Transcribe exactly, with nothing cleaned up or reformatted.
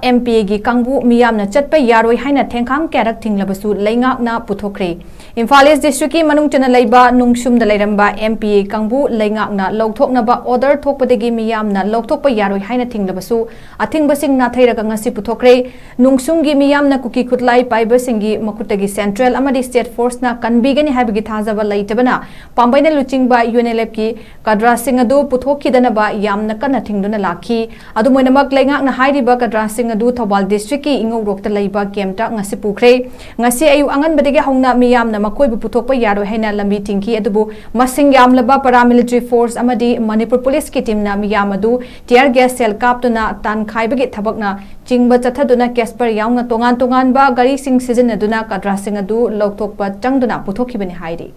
M P ꯑꯦꯒꯤ ꯀꯥꯡꯕꯨ ꯃꯤꯌꯥꯝꯅ ꯆꯠꯄ ꯌꯥꯔꯣꯏ ꯍꯥꯏꯅ ꯊꯦꯡꯈꯥꯡ ꯀꯌꯥꯔꯛ ꯊꯤꯡꯂꯕꯁꯨ ꯂꯩꯉꯥꯛꯅ ꯄꯨꯊꯣꯛꯈ꯭ꯔꯦ꯫ ꯏꯝꯐꯥꯜ ꯏꯁ ꯗꯤꯁꯇ꯭ꯔꯤꯛꯀꯤ ꯃꯅꯨꯡ ꯆꯟꯅ ꯂꯩꯕ ꯅꯨꯡꯁꯨꯝꯗ ꯂꯩꯔꯝꯕ ꯑꯦꯝ ꯄꯤ ꯑꯦ ꯀꯥꯡꯕꯨ ꯂꯩꯉꯥꯛꯅ ꯂꯧꯊꯣꯛꯅꯕ ꯑꯣꯔꯗꯔ ꯊꯣꯛꯄꯗꯒꯤ ꯃꯤꯌꯥꯝꯅ ꯂꯧꯊꯣꯛꯄ ꯌꯥꯔꯣꯏ ꯍꯥꯏꯅ ꯊꯤꯡꯂꯕꯁꯨ ꯑꯊꯤꯡꯕꯁꯤꯡ ꯅꯥꯊꯩꯔꯒ ꯉꯁꯤ ꯄꯨꯊꯣꯛꯈ꯭ꯔꯦ꯫ ꯅꯨꯡꯁꯨꯝꯒꯤ ꯃꯤꯌꯥꯝꯅ ꯀꯨꯀꯤ ꯈꯨꯠꯂꯥꯏ ꯄꯥꯏꯕꯁꯤꯡꯒꯤ ꯃꯈꯨꯠꯇꯒꯤ ꯁꯦꯟꯇ꯭ꯔꯦꯜ ꯑꯃꯗꯤ ꯁ꯭ꯇꯦꯠ ꯐꯣꯔꯁꯅ ꯀꯟꯕꯤꯒꯅꯤ ꯍꯥꯏꯕꯒꯤ ꯊꯥꯖꯕ ꯂꯩꯇꯕꯅ ꯄꯥꯝꯕꯩꯅ ꯂꯨꯆꯤꯡꯕ ꯌꯨ ꯑꯦꯟ ꯑꯦꯜ ꯑꯦꯐꯀꯤ ꯀꯗ꯭ꯔꯥꯁꯤꯡ ꯑꯗꯨ ꯄꯨꯊꯣꯛꯈꯤꯗꯅꯕ ꯌꯥꯝꯅ ꯀꯟꯅ ꯊꯤꯡꯗꯨꯅ ꯂꯥꯛꯈꯤ꯫ ꯑꯗꯨꯝ ꯑꯣꯏꯅꯃꯛ, ꯂꯩꯉꯥꯛꯅ ꯍꯥꯏꯔꯤꯕ ꯀꯗ꯭ꯔꯥꯁꯤꯡ ꯑꯗꯨ ꯊꯧꯕꯥꯜ ꯗꯤꯁꯇ꯭ꯔꯤꯛꯀꯤ ꯏꯉꯧꯔꯣꯛꯇ ꯂꯩꯕ ꯀꯦꯝꯞꯇ ꯉꯁꯤ ꯄꯨꯈ꯭ꯔꯦ꯫ ꯉꯁꯤ ꯑꯌꯨꯛ ꯑꯉꯟꯕꯗꯒꯤ ꯍꯧꯅ ꯃꯤꯌꯥꯝꯅ ꯃꯈꯣꯏꯕꯨ ꯄꯨꯊꯣꯛꯄ ꯌꯥꯔꯣꯏ ꯍꯥꯏꯅ ꯂꯝꯕꯤ ꯊꯤꯡꯈꯤ, ꯑꯗꯨꯕꯨ ꯃꯁꯤꯡ ꯌꯥꯝꯂꯕ ꯄꯔꯥꯃꯤꯂꯤꯇꯔꯤ ꯐꯣꯔꯁ ꯑꯃꯗꯤ ꯃꯅꯤꯄꯨꯔ ꯄꯨꯂꯤꯁꯀꯤ ꯇꯤꯝꯅ ꯃꯤꯌꯥꯝ ꯑꯗꯨ ꯇꯤꯌꯔ ꯒ꯭ꯌꯥꯁ ꯁꯦꯜ ꯀꯥꯞꯇꯨꯅ ꯇꯥꯟꯈꯥꯏꯕꯒꯤ ꯊꯕꯛꯅ ꯆꯤꯡꯕ ꯆꯠꯊꯗꯨꯅ ꯀꯦꯁꯄꯔ ꯌꯥꯎꯅ ꯇꯣꯉꯥꯟ ꯇꯣꯉꯥꯟꯕ ꯒꯥꯔꯤꯁꯤꯡ ꯁꯤꯖꯤꯟꯅꯗꯨꯅ ꯀꯗ꯭ꯔꯥꯁꯤꯡ ꯑꯗꯨ ꯂꯧꯊꯣꯛꯄ ꯆꯪꯗꯨꯅ ꯄꯨꯊꯣꯛꯈꯤꯕꯅꯤ ꯍꯥꯏꯔꯤ꯫